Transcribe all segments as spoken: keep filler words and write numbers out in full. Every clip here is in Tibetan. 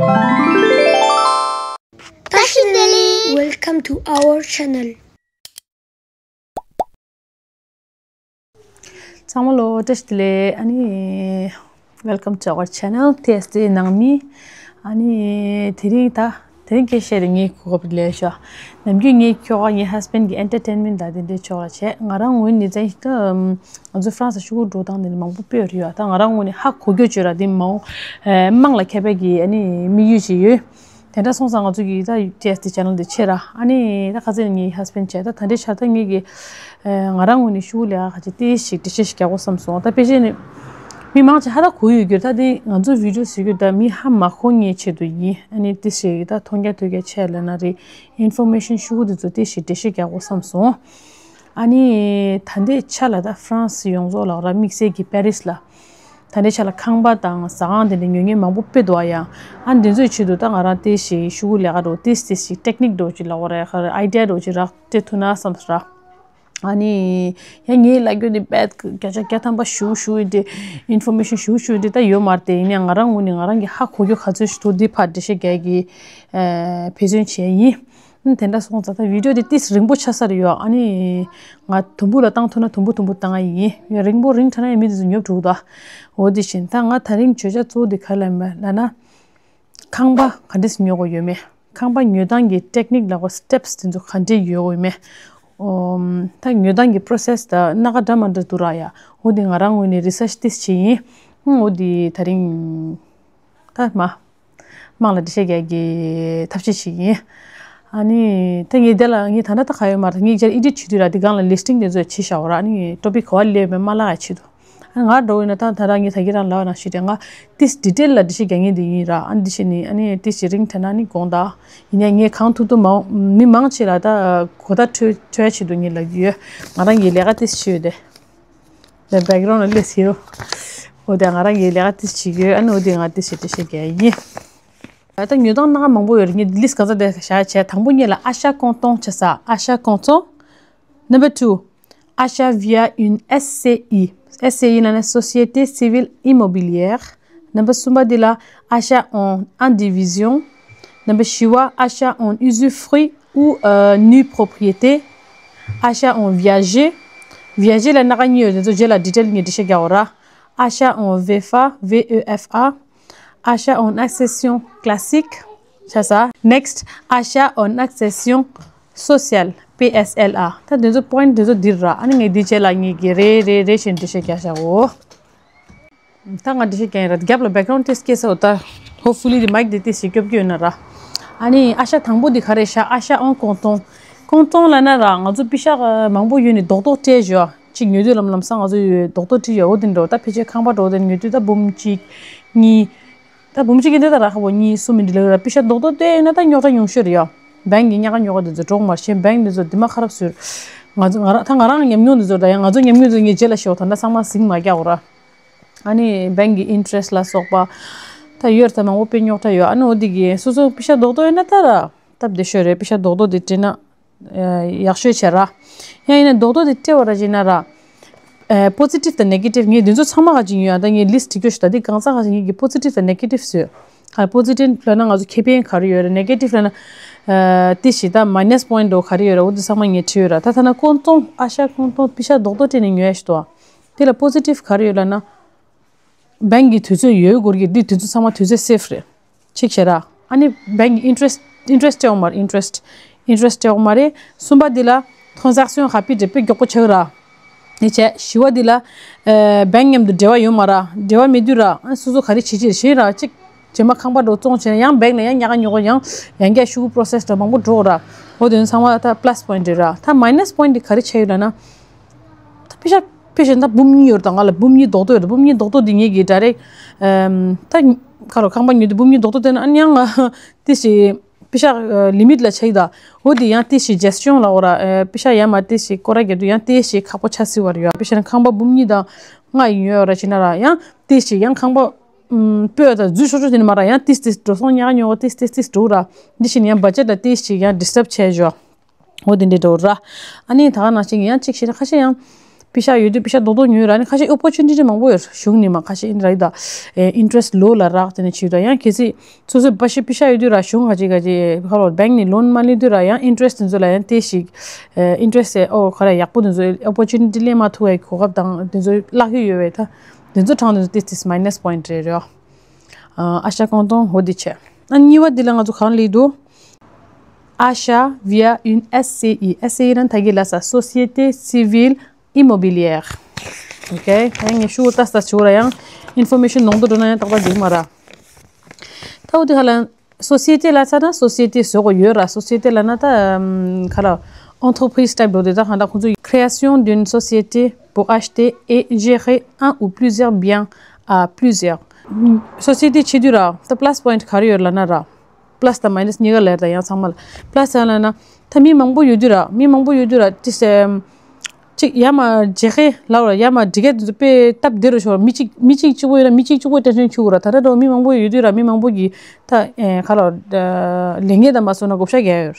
བཀྲ་ཤིས་བདེ་ལེགས། Welcome to our channel. ཚང་མ་ལོ་བཀྲ་ཤིས་བདེ་ལེགས། ཨ་ནི། Welcome to our channel, T S D ནང་མི། ཨ་ནི་དེ་རིང་ད་དེ་རིང་སྐད་བཤད་དེ་ངའི་གོ་སྐབས་ལས་ཤོག་ནམ་རྒྱུན་ངའི་ཁྱོ་ག་ངའི་husband གི་entertainment ད་དེ་འདྲའི་ཕྱོགས་ལ་བྱས། ང་རང་ངོས་ནས་ཙང་ད་ང་ཚོ་France ལ་ཤོག་བུ་འགྲོ་སྟངས་དེ་འདྲ་མང་པོ་སྤེལ་རེད་ཡ། ད་ང་རང་ངོས་ནས་ཧ་གོ་རྒྱུ་བྱོས་ར་དེ་མང་པོ་དམངས་ལ་ཁྱབ་པའི་གི་ཨ་ནི་དམིགས་ཡུལ་ཅིག་ཡོད། དེ་འདྲ་སོང་ཙང་ང་ཚོ་གི་ད་T S D channel དེ་ཆེ་ར། ཨ་ནི་ད་ཁ་སང་ངའི་husband བྱས། ད་ད་འདྲའི་ཆ་ད་ངེད་ཀྱི་ང་རང་ངོས་ནས་ཤོག་བུ་ལས་ཀ་ཁ་ཅིག་ཏིས་ཞིག་འགྲེལ་བཤད་ཞིག་རྒྱག་དགོས་བསམ་སོང་། ད་དཔེ་ཆ་ནི་མི་མང་ཆེ་ཧ་ད་གོ་ཡོད་རྒྱུ། ད་དེ་ང་ཚོ་video ཟེར་རྒྱུ་ད་མི་ཧ་མ་གོ་མཁན་ཆེད་དུ་ཡིན། ཨ་ནི་ཏིས་ཞིག་ད་མཐོང་རྒྱ་ཐོས་རྒྱ་ཆེ་ལབ་ན་རེད། Information ཤོག་བུ་དེ་ཚོ་ཏིས་ཞིག་འགྲེལ་བཤད་རྒྱག་དགོས་བསམ་སོང་། ཨ་ནི་ད་ལྟའི་ཆ་ལ་ད་France ཡོངས་རྫོགས་ལ་ར་དམིགས་བསལ་གྱི་Paris ལ་ད་ལྟའི་ཆ་ལ་ཁང་པ་དང་ཟ་ཁང་དེ་འདྲ་ཉོ་མཁན་མང་པོ་དཔེ་འདུག་ཨ་ཡ། ཨ་ནི་དེ་ཚོའི་ཆེད་དུ་ད་ང་རང་ཏིས་ཞིག་ཤོག་བུ་ལས་ཀ་འགྲོ་ཏིས་ཏིས་ཞིག་technique འགྲོ་ཅིག་ལ་ར་ཁ་idea འགྲོ་ཅིག་རག་སྤྲད་ཐུབ་ན་བསམ་སོང་ར། ཨ་ནི་ཡང་ངའི་ལབ་རྒྱུ་ནི་བེད་བརྒྱ་ཆ་བརྒྱ་ཐམ་པ་ཞུ་ཞུ་ཡིན་ཏེ་information ཞུ་ཞུ་ཡིན་ཏེ་ད་ཡོད་མ་རེད་དེ། ཡིན་ཡང་ང་རང་ངོས་ནས་ང་རང་གི་ཧ་གོ་རྒྱུ་ག་ཚོད་ཞིག་འདུག་འདི་ཕར་འགྲེལ་བཤད་རྒྱག་གི་ཨ་འབད་བརྩོན་བྱས་ཡིན། ཨ་དེ་འདྲ་སོང་ཙང་ད་video དེ་ཏིས་རིང་པོ་ཆགས་ས་རེད་ཡོད། ཨ་ནི་ང་དུམ་བུ་ལ་བཏང་ཐུབ་ན་དུམ་བུ་དུམ་བུ་བཏང་ཡ་ཡིན། ཡང་རིང་པོ་རིང་དྲགས་ན་ཡང་མི་དེ་ཚོ་ཉོབ་འགྲོ་གི་འདུག་འོ་དེ་བཞིན་ད་ང་ད་རིང་བརྗོད་བྱ་གཙོ་བོ་དེ་ག་ལ་ཡིན་པ་ལབ་ན། ཁང་པ་ག་འདྲས་སེ་ཉོ་དགོས་ཡོད་མེད། ཁང་པ་ཉོ་སྟངས་ཀྱི་technique ལབ་དགོས་steps དེ་ཚོ་ག་འདྲས་ཡོད་དགོས་ཡོད་མེད། ཨོམ། ད་ཉོ་སྟངས་ཀྱི་process ད་སྣ་ཁ་འདྲ་མ་འདྲ་འདུག་ར་ཡ། འོ་དེ་ང་རང་ངོས་ནས་research ཏིས་བྱས་ཡིན། ཨང་། འོ་དེ་ད་རིང་ད་མ་དམངས་ལ་འགྲེལ་བཤད་རྒྱག་གི་ཐབས་ཤེས་བྱས་ཡིན། ཨ་ནི་ད་ངས་དེ་ལ་ངས་ད་ལྟ་ད་ག་ཡོད་མ་རེད། ངས་ཅར་edit བྱེད་དུས་ར་དེ་སྒང་ལ་listing དེ་ཚོ་བྱས་བཞག་ཡོད་ར། ཨ་ནི་topic ག་བ་སླེབས་མེད་མ་བརླག་ཡ་ཆེད་དུ། ང་འགྲོ་ཡིན་ན་ད་ད་རང་ངས་ད་གིན་རང་ལབ་ནང་བཞིན་རེད། ང་ཏིས་detail ལ་འགྲེལ་བཤད་རྒྱག་མཁན་དེ་ཡིན་ར། ཨ་འདི་བྱས་ནི་ཨ་ནི་ཏིས་ཞིག་རིང་དྲགས་ན་ནི་དགོངས་དག་ཡིན་ཡང་ངས་གང་ཐུབ་ཐུབ་མང་མི་མང་ཆེ་ལ་ད་གོ་བརྡ་འཕྲོད་འཕྲོད་ཆེད་དུ་ངས་ལབ་ཀྱི་ཡོད། ང་རང་གི་ལས་ཀ་ཏིས་བྱས་ཡོད་དེ། ད་background ལ་སླེབས་ཟིན་རོ། འོ་དེ་ང་རང་གི་ལས་ཀ་ཏིས་བྱེད་ཀྱི་ཡོད། ཨ་ནི་འོ་དེ་ང་ཏིས་ཞིག་འགྲེལ་བཤད་རྒྱག་ཡིན། ད་ཉོ་སྟངས་སྣ་ཁ་མང་པོ་ཡོད་རེད། ངས་འདི་list ག་ཚོད་དེ་བཞག་བྱས། དང་པོ་ཉིད་ལ་achat comptant བྱས་ས། Achat comptant. Number two, achat via une S C I. S C I ལབ་ན་Société Civile Immobilière. Number གསུམ་པ་འདི་ལ་achat en indivision. Number བཞི་པ་achat en usufruit ou euh, nue propriété. Achat en viager. Viager ལ་སྣ་ཁ་གཉིས་ཡོད། དེ་ཚོ་རྗེས་ལ་detail ངས་འགྲེལ་བཤད་རྒྱག་འོ་ར། Achat en V F A, V E F A. Achat en accession classique བྱས་ས། Next, achat en accession sociale, P S L A. ད་དེ་ཚོ་point དེ་ཚོ་འདིར་ར། ཨ་ནི་ངས་འདི་རྗེས་ལ་ངས་ཀྱི་རེ་རེ་རེ་བཞིན་འགྲེལ་བཤད་རྒྱག་བཞག་འོ། ད་ང་འགྲེལ་བཤད་རྒྱག་ཡིན་ར། རྒྱབ་ལ་background དེ་སྐྱེས་སོ། ད་hopefully དེ་mic དེ་ཏིས་ཞིག་སྐྱོབ་ཀྱི་ཡོད་ན་ར། ཨ་ནི་achat དང་པོ་དེ་ག་རེ་ཤག achat en comptant. Comptant ལབ་ན་ར་ང་ཚོ་པི་ཤག་མང་པོ་ཡོད་ནི་རྡོག་རྡོག་སྤྲད་བཞག་གཅིག་ཉོ་དུས་ལམ་ལམ་སང་ང་ཚོ་ཡོད་རྡོག་རྡོག་སྤྲད་ཡོད། འོ་དེ་འདྲ་ད་ཕལ་ཆེར་ཁང་པ་འགྲོ་དེ་ཉོ་དུས་ད་འབུམ་གཅིག་གཉིས། ད་འབུམ་གཅིག་གི་འདི་ད་རག་པོ་གཉིས་གསུམ་མི་འདྲ་ལ་ར། པི་ཤ་རྡོག་རྡོག་སྟེ་ཡིན་ན་ད་རྙོག་དྲ་ཉུང་ཤོས་རེད་ཡ། བེང་གི་ཉག་ག་ཉོག་ག་འདི་ཚོ་འགྲོ་མ་ཤེས། བེང་འདི་ཚོ་འདི་མ་ཁ་རབ་ཟུར། ང་ཚོ་ང་རང་ད་ང་རང་ཉམས་མྱོང་འདི་ཚོ་ད་ཡང་ང་ཚོ་ཉམས་མྱོང་འདི་ཚོ་ངས་རྗེས་ལ་ཤོད་ད་ད་ཚང་མ་ཟིང་མ་རྒྱག་འོ་ར། ཨ་ནི་བེང་གི་interest ལ་སོགས་པ་ད་ཡོད་ད་མང་པོ་དཔེ་རྙོག་དྲ་ཡོད། ཨ་ནི་འོ་འདི་གི་སོ་སོ་པི་ཤ་རྡོག་རྡོག་ཡིན་ན་ད་ར་སྟབས་བདེ་ཤོས་རེད། པི་ཤ་རྡོག་རྡོག་འདི་སྤྲད་ན། ཡག་ཤོས་བྱས་ར། ཡང་ཡིན་ན་རྡོག་རྡོག་དེ་སྤྲད་པ་ར་བྱས་ན་ར། ཨ་positive དང་negative ངས་འདི་ཚོ་ཚང་མ་ག་ཅིག་ཡོད་ཡ། ད་ངས་list བྲིས་རྒྱུ་ཞིག་ད་འདི་གང་ཚང་ག་ཅིག་ངས་ཀྱི་positive དང་negative བཟོས། ཨ་positive ལབ་ན་ང་ཚོ་ཁེ་ཕན་ག་རེ་ཡོད་ར། negative ལབ་ན། ཨ་དེ་ཞིག་ད་minus point འགྲོ་ག་རེ་ཡོད་ར། འོ་འདི་ཚང་མ་ངས་བྲིས་ཡོད་ར། ད་ཐ་ན་ཀོང་ཏོང་ཨ་ཤ་ཀོང་ཏོང་པི་ཤ་རྡོག་རྡོག་སྤྲད་ནས་ཉོ་ཡ་ཞིག་འདུག་ཨ། དེ་ལ་positive ག་རེ་ཡོད་ལབ་ན། བེང་གི་དུས་ཚོད་ཡོལ་འགོར་གྱི་འདི་དུས་ཚོད་ཚང་མ་དུས་ཚོད་safe རེད། གཅིག་བྱས་ར། ཨ་ནི་བེང་གི་interest interest སྤྲད་འོང་མ་རེད། interest interest སྤྲད་འོང་མ་རེད། གསུམ་པ་འདི་ལ་transaction rapide དཔེ་མགྱོགས་པོ་ཆགས་ར། ནི་བྱས་བཞི་བ་འདི་ལ་ཨ་བེང་མཉམ་དུ་འབྲེལ་བ་ཡོད་མ་ར། འབྲེལ་བ་མེད་དུས་ར། ཨ་སོ་སོ་ག་རེ་བྱེད་ཀྱི་རེད་ཤེས་ར། གཅིག་རྗེས་མ་ཁང་པ་འགྲོ་བཙོང་བྱས་ན་ཡང་བེང་ལ་ཡང་ཉག་ག་ཉོག་ག་ཡང་ཡང་བསྐྱར་ཤོག་གུ་process འདྲ་མང་པོ་འགྲོ་ར། འོ་དེ་ཚང་མ་ད་plus point རེད་ར། ད་minus point འདི་ག་རེ་ཆགས་ཡོད་ལབ་ན། ད་པེ་ཤ་ཕལ་ཆེར་ད་འབུམ་གཉིས་ཡོད་རེད། ད་ང་ལ་འབུམ་གཉིས་རྡོག་རྡོག་ཡོད་རེད། འབུམ་གཉིས་རྡོག་རྡོག་འདི་ངེད་ཀྱིས་direct ཨམ་ད་ཁ་རོ་ཁང་པ་ཉོས་དུས་འབུམ་གཉིས་རྡོག་རྡོག་སྟེར་ན་ཨ་ནི་ཡང་ཏི་ཞིག་པེ་ཤ་ལི་མིཊ་ལ་ཆགས་ཡོད། ད་འོ་འདི་ཡང་ཏི་ཞིག་ཇེ་སི་ཊི་ཡོན་ལ་འོ་ར། པེ་ཤ་ཡར་མར་ཏི་ཞིག་སྐོར་ར་རྒྱབ་དུས་ཡང་ཏི་ཞིག་ཁག་པོ་ཆགས་སྲིད་པ་རེད་ཡ། པེ་ཤ་ནི་ཁང་པ་འབུམ་གཉིས་དང་ལྔ་ཡིན་ཡོད་ར་ཕྱིན་ན་ར། ཡང་ཏི་ཞིག་ཡང་ཁང་པ་ཨམ་སྤོས་དང་འཛུལ་ཆོག་ཆོག་དེ་ནི་མ་ར། ཡང་ཏི་ཏི་འགྲོ་སོང་ཉག་ག་ཉོག་ག་ཏི་ཏི་ཏི་འགྲོ་ར། འདི་ཞིག་ནི་ཡང་budget ལ་ཏི་ཞིག་ཡང་disturb བྱས་ཡོད། འོ་དེ་འདྲའི་འགྲོ་ར། ཨ་ནི་ད་ག་ནང་བཞིན་ཡང་གཅིག་བྱས་ན་ཁ་ཤས་ཡང་ པེ་ཤག་ཡོད་དུས་པེ་ཤག་རྡོག་རྡོག་ཉོས་ར། ཨ་ནི་ཁ་ཤས་ཨོ་པོར་ཅུ་ནི་ཊི་མང་པོ་ཡོད། གཞུང་ནས་མ་ཁ་ཤས་ཨིན་ར་ཡི་ད་ཨིན་ཊི་རེ་སི་ཊི་ལོ་ལ་རག་དེ་ནས་བྱེད་དུས་ཡང་གལ་སྲིད་སོ་སོའི་པེ་ཤག་པེ་ཤག་ཡོད་དུས་ར། གཞུང་ག་ཅིག་ག་ཅིག་ཁ་ལོ་བེང་ནས་ལོན་མ་ལེན་དུས་ར། ཡང་ཨིན་ཊི་རེ་སི་ཊི་དེ་ཚོ་ལ་ཡང་ཏོག་ཙམ་ཨིན་ཊི་རེ་སི་ཊི་ཨོ་ག་ར་ཡག་པོ་དེ་ཚོ་ཨོ་པོར་ཅུ་ནི་ཊི་ལེན་མ་ཐུབ་པའི་གོ་སྐབས་དང་དེ་ཚོ་བརླག་གི་ཡོད་པས། ད་དེ་ཚོ་དྲངས་དེ་ཚོ་ཏོག་ཙམ་མའི་ནས་པོ་ཡིན་ཊི་རེད་ར། ཨ་ཤ་ཀོང་ཏོང་འོ་དེ་བྱས། ཨ་གཉིས་པ་འདི་ལ་ང་ཚོ་གང་ལས་འདུག Achat via une S C I། S C I ན་ད་གི་ལ་ས་Société Civile Immobilière། ཨོ་ཀེ། ད་ངས་ཤུ་ཏ་ས་ཆུ་ར་ཡང་ཨིན་ཕོར་མེ་ཤན་ནོར་འདུག་འགྲོ་ན་ཡང་རྟག་པར་འགྲིག་མ་ར། ད་འོ་དེ་ཧ་ལ་སོ་སི་ཨེ་ཏི་ལ་ས་ན་སོ་སི་ཨེ་ཏི་བཟོ་དགོས་ཡོད་ར། སོ་སི་ཨེ་ཏི་ལ་ན་ད་ཨམ་ག་ར་entreprise type འགྲོ་དེ། ད་ཧ་ད་ཁོང་ཚོ་création d'une société pour acheter et gérer un ou plusieurs biens à plusieurs། སོ་སི་ཨེ་ཏི་བྱེད་དུས་ར། ད་པ་ལ་སི་པོ་ཡིན་ཊི་ག་རེ་ཡོད་ལབ་ན་ར། པ་ལ་སི་དང་མའི་ནས་གཉིས་ཀ་ལ་ཡོད་ར། ད་ཡང་ཚང་མ་ལ་པ་ལ་སི་ལབ་ན། ད་མི་མང་པོ་ཡོད་དུས་ར། མི་མང་པོ་ཡོད་དུས་ར། ཏི་སེ་ཅིག་ཡར་མར་བརྗེ་ཁེ་ལབ་ར། ཡར་མར་བརྗེ་ཁེ་དེ་ཚོ་དཔེ་སྟབས་བདེ་རུ་ཤོར། མི་གཅིག་མི་གཅིག་གཅིག་པོ་ཡོད་ན་མི་གཅིག་གཅིག་པོ་ཊེན་ཤན་འཁྱུག་ར། ད་ལྟ་འགྲོ་མི་མང་པོ་ཡོད་དུས་ར། མི་མང་པོ་གིས་ད་ཨེ་ག་ར་ལས་འགན་དང་མ་སོང་ན་བགོ་བཤའ་རྒྱག་ཡོད།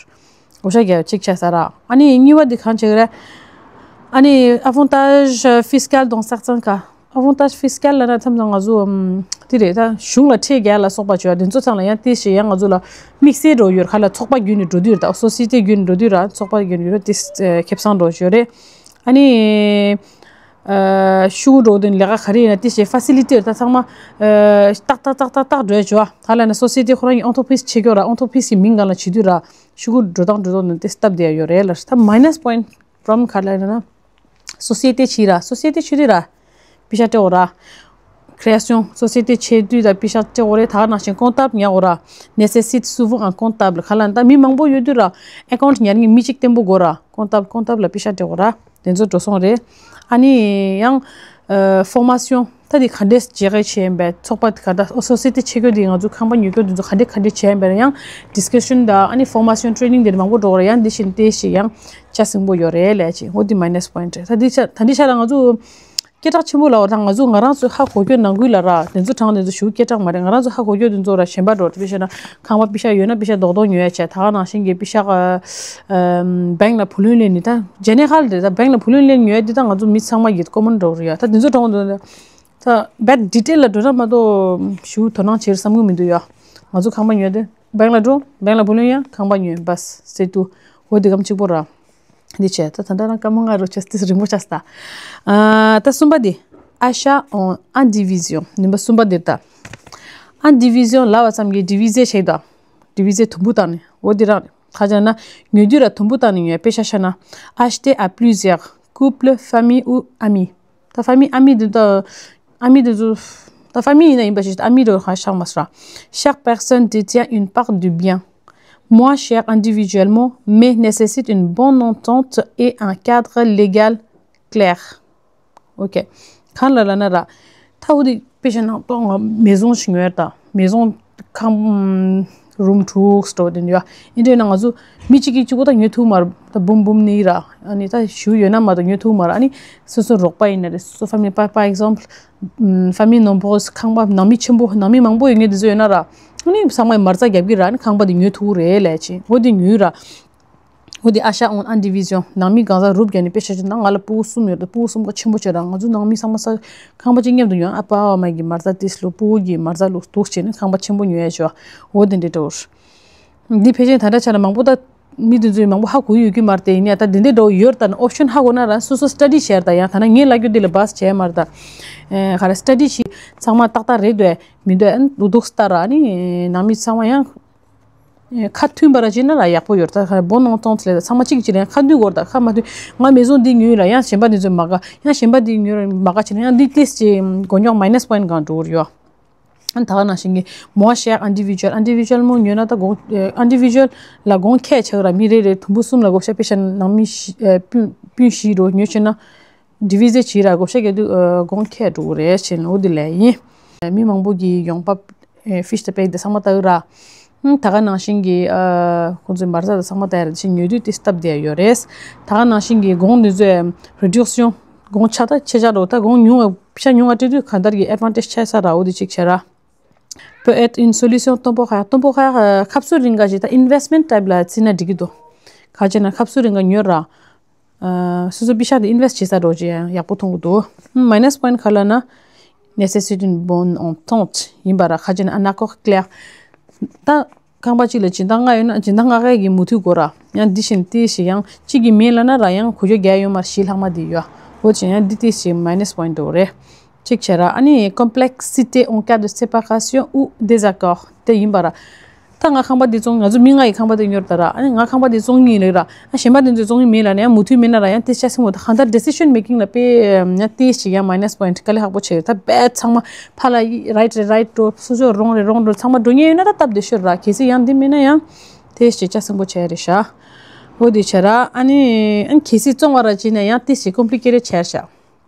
བགོ་བཤའ་རྒྱག་ཡོད་གཅིག་བྱས་ས་ར། ཨ་ནི་གཉིས་པ་འདི་གང་བྱེད་ཀྱི་རེད། ཨ་ནི་avantage fiscal dans certains cas། Avantage fiscal ལབ་ན་མཚམས་མཚམས་ང་ཚོ་ཨམ་དེ་རེད། ད་གཞུང་ལ་ཁྲལ་རྒྱག་ལ་སོགས་པ་བྱོས་དེ་ཚོ་ཚང་ལ་ཡང་ཏི་སེ་ཡང་ང་ཚོ་ལ་དམིགས་བསལ་འགྲོ་ཡོད་ར། ག་ལ་ཚོགས་པ་བརྒྱུད་ནས་འགྲོ་དུས་ར། ད་སོ་སི་ཨེ་ཏི་བརྒྱུད་ནས་འགྲོ་དུས་ར། ཚོགས་པ་བརྒྱུད་ནས་ཡོད་ར། ཏི་སེ་ཁེ་བཟང་འགྲོ་ཡོད་རེད། ཨ་ནི་ཨ་ཤུ་གུ་འགྲོ་དོན་ལས་ཀ་ག་རེ་ཡིན་ན་ཏི་སེ་ཕ་སི་ལི་ཊི་ད་ཚང་མ་ཨ་ཏག་ཏག་ཏག་ཏག་ཏག་འགྲོ་བྱོས། ག་ལ་ན་སོ་སི་ཨེ་ཏི་ཁོ་རང་གི་entreprise བྱེད་ཀྱོ་ར། entreprise གི་མིང་སྒང་ལ་བྱེད་དུས་ར། ཤུ་གུ་འགྲོ་སྟངས་འགྲོ་སྟངས་དེ་སྟབས་བདེ་ཡ་ཡོད་རེད་ལ། ད་མའི་ནས་པོ་ཡིན་ཊི་པོ་བི་ལེམ་ག་ལ་ཡོད་ན། སོ་སི་ཨེ་ཏི་བྱེད་ར། སོ་སི་ཨེ་ཏི་བྱེད་དུས་ར། པེ་ཤག་སྤྲད་འོ་ར། création སོ་སི་ཨེ་ཏི་བྱེད་དུས་ད་པེ་ཤག་སྤྲད་འོ་རེད། ད་ག་ནང་བཞིན་comptable ཉར་འོ་ར། nécessite souvent un comptable། ག་ལ་ད་མི་མང་པོ་ཡོད་དུས་ར། ཨེ་ཀའུན་ཊི་ཉར་མཁན་མི་གཅིག་བརྟན་པོ་དགོས་ར། comptable comptable ལ་པེ་ཤག་སྤྲད་འོ་ར། དེ་ཚོ་འགྲོ་སོང་རེད། ཨ་ནི་ཡང་ཨ་formation ད་དེ་ག་འདྲས་བྱེད་ཀྱི་བྱས་ཡིན་པས། ཚོགས་པ་ག་འདྲ་སོ་སི་ཨེ་ཏི་བྱེད་དགོས་དེ་ང་ཚོ་ཁང་པ་ཉོ་སྐྱོར་དེ་ཚོ་ག་འདྲས་ག་འདྲས་བྱས་ཡིན་པས། ཡང་discussion དང་ཨ་ནི་formation training དེ་མང་པོ་འགྲོ་གི་རེད། ཡང་འདི་བཞིན་ཏེ་ཞིག་ཡང་ཆ་སྲིང་པོ་ཡོད་རེད་ལས་ཅིག་འོ་དེ་minus point རེད། ད་འདི་ཆ་ད་འདི་ཆ་ལ་ང་ཚོ་སྐད་གྲགས་ཆེན་པོ་ལ་འོ་ད་ང་ཚོ་ང་རང་ཚོ་ཧ་གོ་རྒྱུ་ནང་ཁུལ་ལ་ར། དེ་ཚོ་དྲངས་དེ་ཚོ་ཞུ་སྐད་གྲགས་མ་རེད། ང་རང་ཚོ་ཧ་གོ་རྒྱུ་དེ་ཚོ་ར་གཞན་པ་འགྲོ་དེ་བྱས་ན་ཁང་པ་པེ་ཤག་ཡོད་ན་པེ་ཤག་རྡོག་རྡོག་ཉོ་ཡ་བྱས། ད་ག་ནང་བཞིན་གྱི་པེ་ཤག་ཨ་ཨམ་bank ལ་བུ་ལོན་ལེན་ནི་ད་general རེད། ད་bank ལ་བུ་ལོན་ལེན་ཉོ་ཡ་འདི་ད་ང་ཚོ་མི་ཚང་མ་གི་common འགྲོ་རེད་ཡ། ད་འདི་ཚོ་དྲངས་དེ་ད་རྦད་detail ལ་འགྲོ་ན་མ་གཏོགས་ཞུ་དོ་སྣང་བྱེད་བསམ་གི་མི་འདུག་ཡ། ང་ཚོ་ཁང་པ་ཉོས་ཏེ་bank ལ་འགྲོ། bank ལ་བུ་ལོན་ཡ། ཁང་པ་ཉོས། བས་ཟེར་དུ་འོ་དེ་གམ་གཅིག་པོ་ར། འདི་བྱས་ད་ད་ལྟ་རང་སྐར་མ་ལྔ་རུ་ཆས་ཏིས་རིང་པོ་ཆགས་ད། ཨ་ད་གསུམ་པ་འདི་achat en indivision ནུམ་པ་གསུམ་པ་འདིར་ད། indivision ལབ་པ་ཙམ་གྱིས་diviser བྱས་ད། diviser དུམ་བུ་བཏང་ནས་འོ་འདི་རང་ཁ་ཅག་ན་ཉོ་དུས་ར་དུམ་བུ་བཏང་ནས་ཉོས་པེ་ཤག་ཤ་ན། acheter à plusieurs, couple, famille ou ami། ད་famille ami འདི་ད་ami འདི་ཚོ་ད་famille ཡིན་ན་ཡིན་པ་ཞིག་ami རོ་ཧ་ཤག་མ་སོ་ར། Chaque personne détient une part du bien, moins cher individuellement, mais nécessite une bonne entente et un cadre légal clair. ཨོ་ཀེ། གང་ལ་ལབ་ན་ར། ད་འོ་དེ་དཔེ་བཞག་ན་ཏོག་ང་maison ཞིག་ཉོས་ད། maison ཁང་room དྲུག་སྤྲོ་དེ་འདྲ་ཡིན་དུས་ན་ང་ཚོ་མི་གཅིག་གིས་གཅིག་པོ་ད་ཉོ་ཐུབ་མ་རེད། ད་འབུམ་འབུམ་ནི་ར། ཨ་ནི་ད་ཞུ་ཡོད་ན་མ་གཏོགས་ཉོ་ཐུབ་མ་རེད། ཨ་ནི་སོ་སོ་རོགས་པ་ཡིན་ན་རེད། སོ་སོ་famille par par exemple famille nombreuse ཁང་པ་ནང་མི་ཆེན་པོ་ནང་མི་མང་པོ་ཡོད་མཁན་དེ་ཚོ་ཡོད་ན་ར། ཨ་ནི་ཚང་མས་མ་རྩ་རྒྱབ་ཀྱི་ར། ཨ་ནི་ཁང་པ་དེ་ཉོ་ཐུབ་རེད་ལས་ཅི་འོ་དེ་ཉོས་ར། འོ་དེ་achat en indivision ནང་མི་གང་ཟག་རུབ་རྒྱག་ནས་དཔེ་ཆ་ཅིག་ན་ང་ལ་ཕྲུ་གུ་གསུམ་ཡོད་དེ་ཕྲུ་གུ་གསུམ་ཀ་ཆེན་པོ་བྱས་ར། ང་ཚོ་ནང་མི་ཚང་མ་ས་ཁང་པ་གཅིག་མཉམ་དུ་ཡོང་། ཨ་ཕ་ཨ་མ་གི་མ་རྩ་ཏིས་ལོ་ཕྲུ་གུ་གི་མ་རྩ་ལོ་དུག་བྱས་ནས་ཁང་པ་ཆེན་པོ་ཉོ་ཡ་བྱོས། འོ་དེ་འདྲ་འདྲ་བོ། འདི་ཕལ་ཆེར་ད་ལྟ་ཆ་ལ་མང་པོ་ད་མི་དེ་ཚོས་མང་པོ་ཧ་གོ་ཡོད་ཀྱི་མ་རེད་དེ། ཡིན་ཡ་ད་དེ་འདྲའི་འགྲོ་ཡོད་ད་ན་option ཧ་གོ་ན་ར་སོ་སོ་study བྱས་ར། ད་ཡང་ད་ན་ངས་ལབ་རྒྱུ་འདི་ལ་བས་བྱས་མ་རེད་ད། ཨེ་ག་རེ་study བྱས་ཚང་མ་ཏག་ཏག་རེད་འདོད་མི་འདོད་ཨ་ནི་འདུག་འདུག་ལྟ་ར། ཨ་ནི་ནང་མི་ཚང་མ་ཡང་ཨེ་ཁ་མཐུན་པ་ར་བྱས་ན་ར་ཡག་པོ་ཡོད་ད། ག་རེ་bonne entente ལས་ད་ཚང་མ་གཅིག་གཅིག་རེད། ཁ་མཐུན་དགོས་ར། ད་ཁ་མ་མཐུན་ང་maison འདི་ཉོས་ར་ཡང་གཞན་པ་འདི་ཚོས་མ་དགའ། ཡང་གཞན་པ་འདི་ཉོས་ར་མ་དགའ་བྱས་ན་ཡང་འདི་ཏིས་ཅིག་མགོ་རྙོག་minus point གང་འགྲོ་གི་རེད་ཡོ། ཨ་ད་ག་ནང་བཞིན་གྱི་moins cher individuel individual མོ་ཉོས་ན་ད་གོང་individual ལ་གོང་ཁེ་ཆགས་ར། མི་རེ་རེ་དུམ་བུ་གསུམ་ལ་བགོ་བཤའ་དཔེ་བཞག་ན་ནང་མི་བཞི་ཨ་སྤུན་སྤུན་བཞི་རུ་ཉོས་བྱས་ན་diviser བྱས་ར་བགོ་བཤའ་རྒྱག་དུས་ཨ་གོང་ཁེ་འགྲོ་གི་རེད་ཅེས་ནོ་འོ་དེ་ལས་ཡིན། མི་མང་པོ་གི་ཡོང་འབབ་ཨ་fiche de paie དེ་ཚང་མ་ལྟ་གི་ར། ཨ་ད་ག་ནང་བཞིན་གྱི་ཨ་ཁོང་ཚོའི་མ་རྩ་དང་ཚང་མ་ལྟ་ཡ་ར་ཅིག་ཉོས་དུས་དེ་སྟབས་བདེ་ཡ་ཡོད་རེད། ད་ག་ནང་བཞིན་གྱི་གོང་དེ་ཚོའི་réduction གོང་ཆ་ད་ཆེ་ཆ་རོ། ད་གོང་ཉུང་བ་ཤ་ཉུང་བ་སྤྲད་དུས་གང་ལྟར་གྱི་advantage ཆགས་ས་ར། འོ་དེ་གཅིག་བྱས་ར། peut être une solution temporaire temporaire ཁ་སང་རིང་ག་ཅིག་ད་investment type ལ་བརྩིས་ན་འགྲིག་གི་འདུག་ག་ཅེ་ན་ཁ་སང་རིང་ག་ཉོས་ར། ཨ། སོ་སོ་པི་ཤག་དེ་ཨིན་ཝེ་སི་ཊི་བྱེད་ས་འགྲོ་ཅེས་ཡག་པོ་མཐོང་གི་འདུག་མ་ནེ་སི་པོ་ཡིན་ཊི་ག་ལབ་ན། Nécessite une bonne entente ཡིན་པ་ར། ཁ་ཅིག་ན་un accord clair། ད་ཁང་པ་གཅིག་ལ་སྦྱིན་བདག་ལྔ་ཡོད་ན་སྦྱིན་བདག་ལྔ་ཀའི་གི་མུ་མཐུད་དགོས་ར། ཡང་འདི་བཞིན་ཏོག་ཙམ་ཡང་གཅིག་གིས་མེད་ལབ་ན་ར་ཡང་གོ་ཆོད་རྒྱག་ཡོད་མ་རེད། བཞི་ལྷག་མ་དེ་ཡོད། འོ་ཅེ་ཡང་འདི་ཏོག་ཙམ་མ་ནེ་སི་པོ་ཡིན་ཊི་འགྲོ་རེད། གཅིག་བྱས་ར། ཨ་ནི་complexité en cas de séparation ou désaccord དེ་ཡིན་པ་ར། ད་ང་ཁང་པ་འདི་བཙོང་། ང་ཚོ་མི་ལྔ་ཡི་ཁང་པ་འདི་ཉོས་ད་ར། ཨ་ནི་ང་ཁང་པ་འདི་བཙོང་གི་ཡིན་ལབ་ར། ཨ་གཞན་པ་འདི་ཚོས་བཙོང་གི་མེད་ལབ་ན་ཡང་མུ་མཐུད་མེད་ན་ར་ཡང་ཏོག་ཙམ་སེམས་ཁོ། ད་གང་ལྟར་decision making ལ་དཔེ་ཡང་ཏོག་ཙམ་ཡང་མ་ནེ་སི་པོ་ཡིན་ཊི་དཀའ་ལས་ཁག་པོ་བྱས་ཡོད། ད་རྦད་ཚང་མ་ཕར་ལ་right རེད་right འགྲོ། སོ་སོ་wrong རེད་wrong འགྲོ། ཚང་མ་འགྲོ་མཁན་ཡོད་ན་ད་སྟབས་བདེ་ཤོས་ར། གལ་སྲིད་ཡང་འདི་མེད་ན་ཡང་ཏོག་ཙམ་ལྕགས་སྲིན་པོ་བྱས་རེད་ཤག་འོ་དེ་བྱས་ར། ཨ་ནི་ཨ་ནི་གལ་སྲིད་བཙོང་བ་ར་བྱས་ན་ཡང་ཏོག་ཙམ་complicated བྱས་ཤག་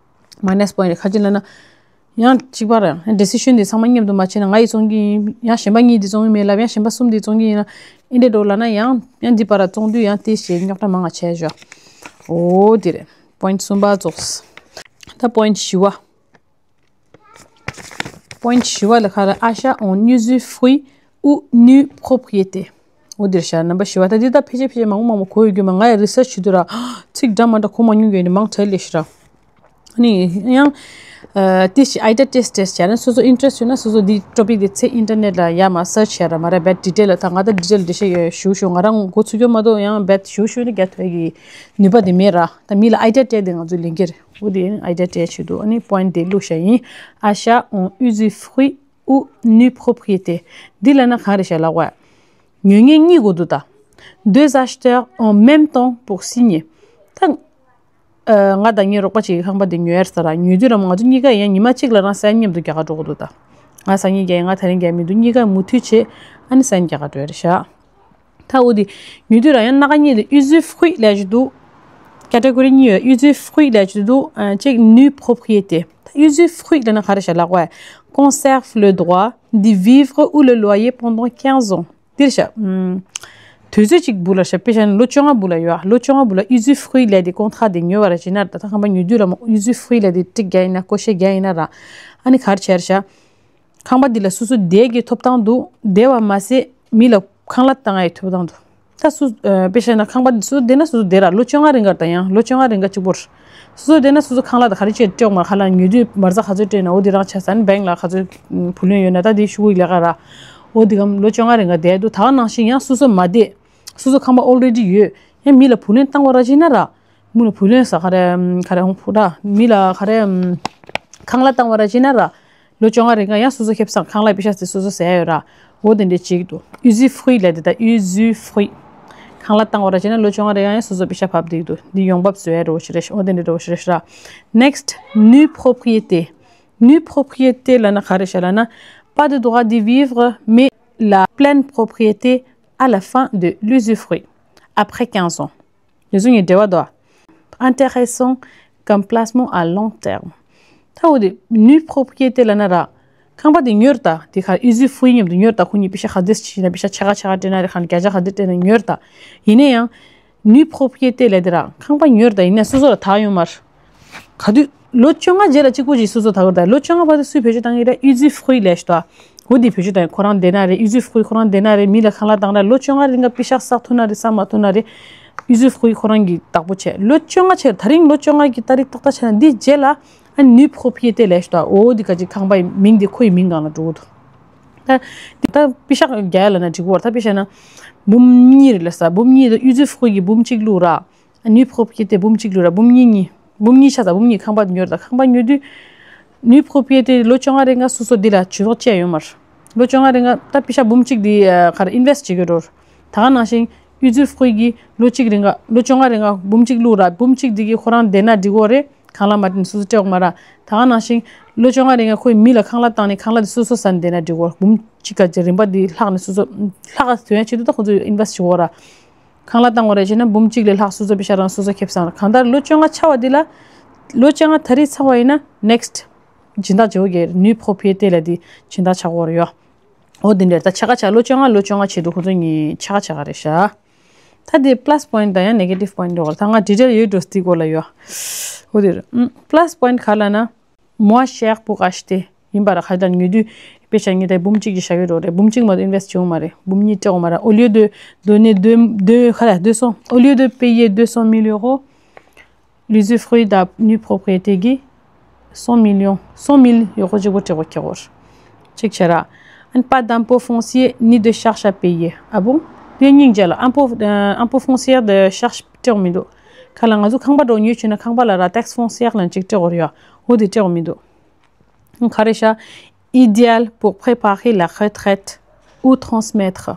མ་ནེ་སི་པོ་ཡིན་ཊི་ཁ་ཅིག་ལབ་ན། ཡང་གཅིག་པ་ར་ཡང་decision དེ་ཚང་མ་མཉམ་དུ་མ་བྱས་ན། ང་ཡིས་བཙོང་གི་ཡིན། ཡང་གཞན་པ་གཉིས་དེ་བཙོང་གི་མེད་ལབ། ཡང་གཞན་པ་གསུམ་དེ་བཙོང་གི་ཡིན་ལབ། ཨིན་དེ་འགྲོ་ལབ་ན་ཡང་ཡང་འདི་པ་ར་བཙོང་དུས་ཡང་ཏོག་ཙམ་རྙོག་དྲ་མང་ང་བྱས་ཤག་འོ་དེ་རེད། པོ་ཡིན་ཊི་གསུམ་པ་རྫོགས། ད་པོ་ཡིན་ཊི་བཞི་བ། པོ་ཡིན་ཊི་བཞི་བ་ལ་ག་རེ། Achat en usufruit ou nue propriété འོ་དེ་རེད་ཤག་རྣམ་པ་བཞི་བ། ད་འདི་ད་ཕལ་ཆེར་ཕལ་ཆེར་མང་པོ་མང་པོ་གོ་ཡོད་རྒྱུ་མ། ང་ཡང་research བྱེད་དུས་ར་ཚིག་འདྲ་མ་འདྲ་གོ་མ་མྱོང་རྒྱུ་ཡོད་ནི་མང་དྲགས་ལས་ཤི་ར། ཨ་ནི་ཡང་ཨ་ཏོག་ཙམ་ཨའི་ཌི་ཡ་ཊེ་སི་ཊེ་ཊེ་སི་བྱས་ན། སོ་སོ་ཨིན་ཊེ་རེ་སི་ཊི་ཡོད་ན་སོ་སོ་འདི་ཊོ་པིག་འདི་ཚེ་ཨིན་ཊར་ནེཊ་ལ་ཡར་མར་སར་ཆི་བྱས་ར་མ་ར། རྦད་ཌི་ཊེལ་ལ་ད་ང་ད་ཌི་ཊེལ་འགྲེལ་བཤད་ཞུ་ཞུ་ང་རང་གོ་ཚུགས་ཀྱི་མ་གཏོགས་ཡང་རྦད་ཞུ་ཞུ་ནི་རྒྱ་ཐོས་ཀྱི་ནུས་པ་དེ་མེད་ར། ད་མི་ལ་ཨའི་ཌི་ཡ་སྤྲད་དེ་ང་ཚོ་ལས་འགན་རེད། འོ་དེ་ཨའི་ཌི་ཡ་སྤྲད་ཆེད་དུ་ཨ་ནི་པོ་ཡིན་ཊི་དེ་བླུགས་བཞག་ཡིན། Achat en usufruit ou nue propriété འདི་ལབ་ན་ག་རེ་བྱས་ལབ་གོ། ཉོ་མཁན་གཉིས་དགོས་འདུག་ད། Deux acheteurs en même temps pour signer ད། ཨ། ང་དང་ངའི་རོགས་པ་གཅིག་གིས་ཁང་པ་འདི་ཉོས་ཡ་ཟེར་ར། ཉོ་དུས་ར་ང་ཚོ་གཉིས་ཀ་ཡང་ཉི་མ་གཅིག་ལ་རང་སའིན་མཉམ་དུ་རྒྱག་ག་འགྲོ་དགོས་འདུག་ད། ང་སང་ཉིན་རྒྱག་ཡིན། ང་དེ་རིང་རྒྱག་མི་འདུག་གཉིས་ཀ་མུ་མཐུད་བྱས་ཨ་ནི་སའིན་རྒྱག་ག་འགྲོ་ཡ་རེད་ཤག་ད་འོ་དེ་ཉོ་དུས་ར་ཡང་སྣ་ཁ་གཉིས་དེ་usufruit ལབ་ཀྱི་འདུག་ཀེ་ཊེ་གོ་རི་གཉིས་ཡོད། usufruit ལབ་ཀྱི་འདུག་ཨ། གཅིག་nue propriété ད། usufruit ལབ་ན་ག་རེ་བྱས་ལབ་གོ། Conserve le droit d'y vivre ou le loyer pendant quinze ans འདིར་བྱ། ཨུམ། དུས་ཚོད་གཅིག་སྦུག་ལ་བྱ། དཔེ་བཞག་ན་ལོ་བཅོ་ལྔ་སྦུག་ལ་ཡོད། ལོ་བཅོ་ལྔ་སྦུག་ལ་usufruit ལབ་དེ་ཀོན་ཊ་ར་དེ་ཉོས་པ་ར་བྱས་ན། ད་ལྟ་ཁང་པ་ཉོ་དུས་ལ་མོ་usufruit ལབ་དེ་ཊིག་རྒྱག་ཡིན་ན་ཀོ་ཤེ་རྒྱག་ཡིན་ན་ར། ཨ་ནི་ག་རེ་བྱས་ར་བྱ། ཁང་པ་འདི་ལ་སོ་སོ་བསྡད་ཀྱི་ཐོབ་ཐང་འདུག་བསྡད་པ་མ་ཟད་མི་ལ་ཁང་གླ་བཏང་ཡའི་ཐོབ་ཐང་འདུག་ད་སུ། ཨ། དཔེ་བཞག་ན་ཁང་པ་འདི་སོ་སོ་བསྡད་ན་སོ་སོ་བསྡད་ར། ལོ་བཅོ་ལྔ་རིང་ག་ད་ཡང་ལོ་བཅོ་ལྔ་རིང་ག་གཅིག་པོར། སོ་སོ་བསྡད་ན་སོ་སོ་ཁང་གླ་ད་ག་རེ་བྱས་སྤྲད་དགོས་མ་རེད། ཁ་ལ་ཉོ་དུས་མ་རྩ་ག་ཚོད་སྤྲད་ན་འོ་དེ་རང་ཆ་ཚང་། བེང་ལ་ག་ཚོད་བུ་ལོན་ཡོད་ན་ད་དེ་ཤུ་གུ་ལས་ཀ་ར། འོ་དེ་གམ་ལོ་བཅོ་ལྔ་རིང་ག་བསྡད་འདུག་ད་ག་ནང་བཞིན་ཡང་སོ་སོ་མ་བསྡད། སོ་སོ་ཁང་པ་ཨོལ་རེ་ཌི་ཡོད། ཡང་མི་ལ་བུ་ལོན་བཏང་བ་ར་བྱས་ན་ར། མི་ལ་བུ་ལོན་ཟ་ག་རེ་ག་རེ་འོང་ཕུ་ར། མི་ལ་ག་རེ་ཁང་གླ་བཏང་བ་ར་བྱས་ན་ར། ལོ་བཅོ་ལྔ་རིང་ག་ཡང་སོ་སོ་ཁེ་བཟང་ཁང་གླ་པེ་ཤ་དེ་སོ་སོ་ཟ་ཡ་ཡོད་ར། འོ་དེ་འདྲ་ཅིག་འདུག usufruit ལབ་དེ་ད། usufruit ཁང་གླ་བཏང་བ་ར་བྱས་ན་ལོ་བཅོ་ལྔ་རིང་ག་ཡང་སོ་སོ་པེ་ཤ་ཕབ་བསྡད་འདུག་འདི་ཡོང་འབབ་བཟོ་ཡ་རོ་ཞིག་རེད། འོ་དེ་འདྲ་རོ་ཞིག་རེད་ཤག next nue propriété nue propriété ལབ་ན་ག་རེ་བྱས་ལབ་ན། Pas de droit d'y vivre mais la pleine propriété à la fin de l'usufruit, après quinze ans. ཡོད་ཚོ་ངའི་འབྲེལ་བ་དོ། Intéressant comme placement à long terme. ད་འོ་དེ་nue propriété ལབ་ན་ར། ཁང་པ་དེ་ཉོས་ད། དེ་ག་usufruit མཉམ་དུ་ཉོས་ད། ཁོ་གཉིས་པེ་ཤ་ག་དེ་ཞིག་ན་པེ་ཤ་ཕྱེད་ཀ་ཕྱེད་ཀ་སྤྲད་ན་རེད། ག་བརྒྱ་ཆ་ག་དེ་སྤྲད་ན་ཉོས་ད། ཡིན་ན་ཡང་nue propriété ལབ་དེ་ར་ཁང་པ་ཉོས་ད། ཡིན་ན་སོ་སོ་ལ་ད་ཡོང་མ་རེད། ག་དུས་ལོ་བཅོ་ལྔ་རྗེས་ལ་གཅིག་པོ་ཅིག་སོ་སོ་ད་གོ་ད། ལོ་བཅོ་ལྔ་བར་དུ་སུས་བེད་སྤྱོད་བཏང་གི་རེད། usufruit ལབ་ཤི་ད། འོ་དེ་བེད་སྤྱོད་བཏང་། ཁོ་རང་བསྡད་ན་རེད། usufruit ཁོ་རང་བསྡད་ན་རེད། མི་ལ་ཁང་གླ་བཏང་ན་ལོ་བཅོ་ལྔ་རིང་ག་པེ་ཤ་བསགས་ཐུབ་ན་རེད་བསགས་མ་ཐུབ་ན་རེད། usufruit ཁོ་རང་གི་བདག་པོ་བྱས། ལོ་བཅོ་ལྔ་བྱས། ད་རིང་ལོ་བཅོ་ལྔ་གི་ཏ་རིག་ཏག་ཏག་བྱས་ན་འདི་རྗེས་ལ་ཨ་nue propriété ལབ་ཤི་ད། འོ་དེ་ག་ཅིག་ཁང་པའི་མིང་དེ་ཁོའི་མིང་སྒང་ལ་འགྲོ་གི་འདུག་ད་དེ་ད་པེ་ཤ་རྒྱག་ཡ་ལབ་ན་འགྲིག་གི་རེད། ད་པེ་ཤ་ན་འབུམ་གཉིས་རེད་ལབ་ས། འབུམ་གཉིས་དེ་usufruit གི་འབུམ་གཅིག་བླུགས་ར། ཨ་nue propriété འབུམ་གཅིག་བླུགས་ར། འབུམ་གཉིས་གཉིས། འབུམ་གཉིས་ཆ་ཚང་། འབུམ་གཉིས་ཁང་པ་ཉོས་ད། ཁང་པ་ཉོས་དུས་nue propriété ལོ་བཅོ་ལྔ་རིང་ག་སོ་སོ་འདི་ལ་ཇུས་གཏོགས་བཅས་ཡོད་མ་རེད། ལོ་བཅོ་ལྔ་རིང་ག་ད་པེ་ཤ་འབུམ་གཅིག་འདི་ཨ་ག་རེ་ཨིན་ཝེ་སི་ཊི་བྱེད་དགོས་འགྲོ། ད་ག་ནང་བཞིན་usufruit གི་ལོ་གཅིག་རིང་ག་ལོ་བཅོ་ལྔ་རིང་ག་འབུམ་གཅིག་བླུགས་ར། འབུམ་གཅིག་འདི་གི་ཁོ་རང་བསྡད་ན་འགྲིག་གི་རེད། ཁང་གླ་མ་སྤྲད་ན་སོ་སོ་སྤྲད་དགོས་མ་རེད། ད་ག་ནང་བཞིན་ལོ་བཅོ་ལྔ་རིང་ག་ཁོའི་མི་ལ་ཁང་གླ་བཏང་ནས་ཁང་གླ་འདི་སོ་སོ་ཟ་ནས་བསྡད་ན་འགྲིག་གི་རེད། འབུམ་གཅིག་ག་ཅིག་རིན་པ་འདི་ལྷག་ནས་སོ་སོ་ལྷག་ག་ཐོན་ཡ་ཆེད་དུ་ད་ཁོ་ཚོས་ཨིན་ཝེ་སི་ཊི་བྱེད་དགོས་ར། ཁང་གླ་བཏང་བ་རེད་བྱས་ན་འབུམ་གཅིག་ལས་ལྷག་སོ་སོ་པེ་ཤ་རང་སོ་སོ་ཁེ་བཟང་རེད། གང་ལྟར་ལོ་བཅོ་ལྔ་ཆགས་པ་འདི་ལ། ལོ་བཅོ་ལྔ་ད་རེས་ཚར་བ་ཡིན་ན་next སྦྱིན་བདག་བྱེད་དགོས་ཀྱི་རེད། nue propriété ལབ་དེ་སྦྱིན་བདག་ཆགས་དགོས་རེད་ཡོ། འོ་དེ་འདྲ་རེད། ད་ཕྱེད་ཀ་ཆགས། ལོ་བཅོ་ལྔ་ལོ་བཅོ་ལྔ་བྱེད་དུ་ཁོ་ཚོ་གཉིས་ཕྱེད་ཀ་ཕྱེད་ཀ་རེད་ཤག་ད་དེ་plus point དང་ཡང་negative point འགྲོ་གི་རེད། ད་ང་detail ཡོད་འགྲོ་སྟེ་སྐོར་ལ་ཡོ། འོ་དེ་རེད། ཨུམ། plus point ག་ལབ་ན། Moins cher pour acheter ཡིན་པ་ར། ཁ་ཅིག་ལ་ཉོ་དུས་པེ་ཤ་ངས་ད་འབུམ་གཅིག་ཅིག་བཞག་ཡོད་འགྲོ་རེད། འབུམ་གཅིག་མ་གཏོགས་ཨིན་ཝེ་སི་ཊི་བྱེད་ཡོང་མ་རེད། འབུམ་གཉིས་སྤྲད་ཡོང་མ་རེད། Au lieu de donner deux deux ག་རེ་deux cents au lieu de payer deux cent mille euros l'usufruit de nue propriété གི་སོ་མི་ལི་ཡོན་སོ་མི་ལི་ཡོད་ཁོ་གཅིག་པོ་སྤྲད་དགོས་ཀྱི་ཡོད། གཅིག་བྱས་ར། ཨན་pas d'impôt foncier ni de charge à payer. ཨ་བུ། དེ་སྙིང་རྗེ་ལ་impôt impôt foncier de charge སྤྲད་དགོས་མི་འདུག་ཁ་ལ་ང་ཚོ་ཁང་པ་འགྲོ་ཉོས་བྱས་ན་ཁང་པ་ལ་ར་taxe foncière ལ་གཅིག་སྤྲད་དགོས་རེད་ཡ། འོ་དེ་སྤྲད་དགོས་མི་འདུག་ག་རེ་ཤ། Idéal pour préparer la retraite ou transmettre.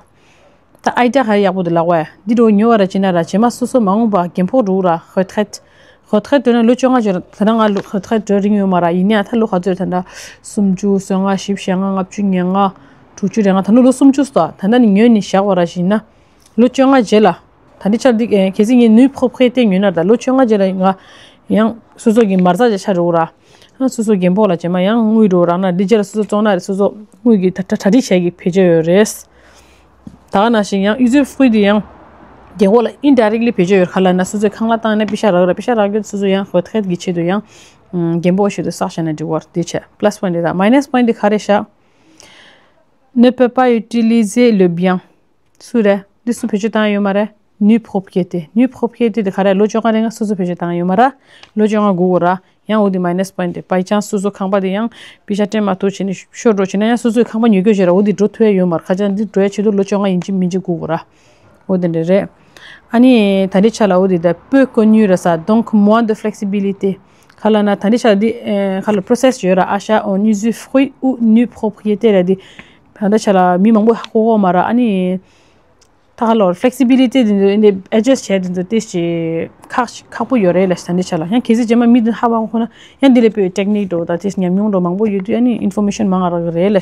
ད་ཨའི་ཌི་ཡ་ག་རེ་ཡག་པོ་འདུག་ལབ་པ་ཡ། འདི་འགྲོ་ཉོ་བ་ར་བྱེད་ན་ར་རྗེས་མ་སོ་སོ་མ་འོངས་པ་རྒན་ཕོགས་འགྲོ་ར་retraite. retraite འགྲོ་ན་ལོ་བཅོ་ལྔ་བརྗོད་ར། ད་ལྟ་ང་ལོ་retraite འགྲོ་རིང་ཡོད་མ་ར། ཡིན་ནའང་ད་ལོ་ག་ཚོད་ད་ལྟ་སུམ་ཅུ། སོ་ལྔ། བཞི་བཅུ། ཞེ་ལྔ། ལྔ་བཅུ། ཉེར་ལྔ། དྲུག་ཅུ་རེ་ལྔ། ད་ལོ་ལོ་སུམ་ཅུ་སོ། ད་ལྟ་ནི་ཉོས་ནི་བཞག་པ་ར་བྱེད་ན། ལོ་བཅོ་ལྔ་རྗེས་ལ། ད་འདི་ཆ་འདི་གལ་སྲིད་ངས་nue propriété ཉོས་ན་ད་ལོ་བཅོ་ལྔ་རྗེས་ལ་ང་ཡང་སོ་སོ་གི་མ་རྩ་ཅིག་ཆགས་འགྲོ་ར། ཨ་སོ་སོ་རྒན་ཕོགས་ལ་རྗེས་མ་ཡང་དངུལ་འགྲོ་རག་ན་འདི་རྗེས་ལ་སོ་སོ་བཙོང་ན་རེད། སོ་སོ་དངུལ་གྱི་ད་གྲ་སྒྲིག་བྱས་ཀྱི་བེད་སྤྱོད་ཡོད་རེད། ད་ག་ནང་བཞིན་ཡང་usufruit འདི་ཡང་རྒན་ཕོགས་ལ་indirectly བེད་སྤྱོད་ཡོད། ག་ལབ་ན་སོ་སོའི་ཁང་གླ་བཏང་ནས་པེ་ཤ་རག་ར། པེ་ཤ་རག་རྒྱུ་སོ་སོ་ཡང་retraite གི་ཆེད་དུ་ཡང་རྒན་ཕོགས་ཆེད་དུ་བསགས་བྱས་ན་འགྲིག་གི་རེད། འདི་བྱས་plus point འདི་དང་minus point འདི་ག་རེ་ཤ། ne peut pas utiliser le bien. སུ་རེད། འདི་སུ་བེད་སྤྱོད་བཏང་ཡོད་མ་རེད། nue propriété. nue propriété དེ་ག་རེ། ལོ་བཅོ་ལྔ་རིང་སོ་སོ་བེད་སྤྱོད་བཏང་ཡོད་མ་རེད། ལོ་བཅོ་ལྔ་འགོར་གི་རེད། ཡང་འོ་དེ་minus point དེ་by chance སོ་སོ་ཁང་པ་དེ་ཡང་པེ་ཤ་སྤྲད་མ་ཐུབ་བྱས་ནས་ཤོར་འགྲོ་བྱས་ན་ཡང་སོ་སོའི་ཁང་པ་ཉོ་རྒྱུ་བྱས་ར། འོ་དེ་འགྲོ་ཐུབ་ཡ་ཡོད་མ་རེད། ཁ་ཅང་འདི་འགྲོ་ཡ་ཆེད་དུ་ལོ་བཅོ་ལྔ་ཡིན་གཅིག་མིན་གཅིག་འགོར་གི་རེད། འོ་དེ་འདྲ་རེད། ཨ་ནི་ད་ལྟའི་ཆ་ལ་འོ་དེ་ད་peu connu རེད་ས། donc moins de flexibilité. ག་ལབ་ན་ད་ལྟའི་ཆ་ལ་འདི་ཨེ་ག་ལ་process ཡོད་ར། achat en usufruit ou nue propriété ར། འདི་ད་ལྟའི་ཆ་ལ་མི་མང་པོ་ཧ་གོ་གི་མ་ར། ཨ་ནི་ད་ག་ལ་flexibility འདི་ཚོ་འདི་adjust བྱས་འདི་ཚོ་ཏིས་ཅིག་ཁག་ཁག་པོ་ཡོད་རེད་ལ། ད་ལྟའི་ཆ་ལ་ཡང་གལ་སྲིད་རྗེས་མ་མི་འདི་ཧ་མ་གོ་ན་ཡང་འདི་ལས་པའི་technique འགྲོ་ད་ཏིས་ཉམས་མྱོང་འགྲོ་མང་པོ་ཡོད་དུས་ཨ་ནི་information མང་རག་གི་རེད་ལ།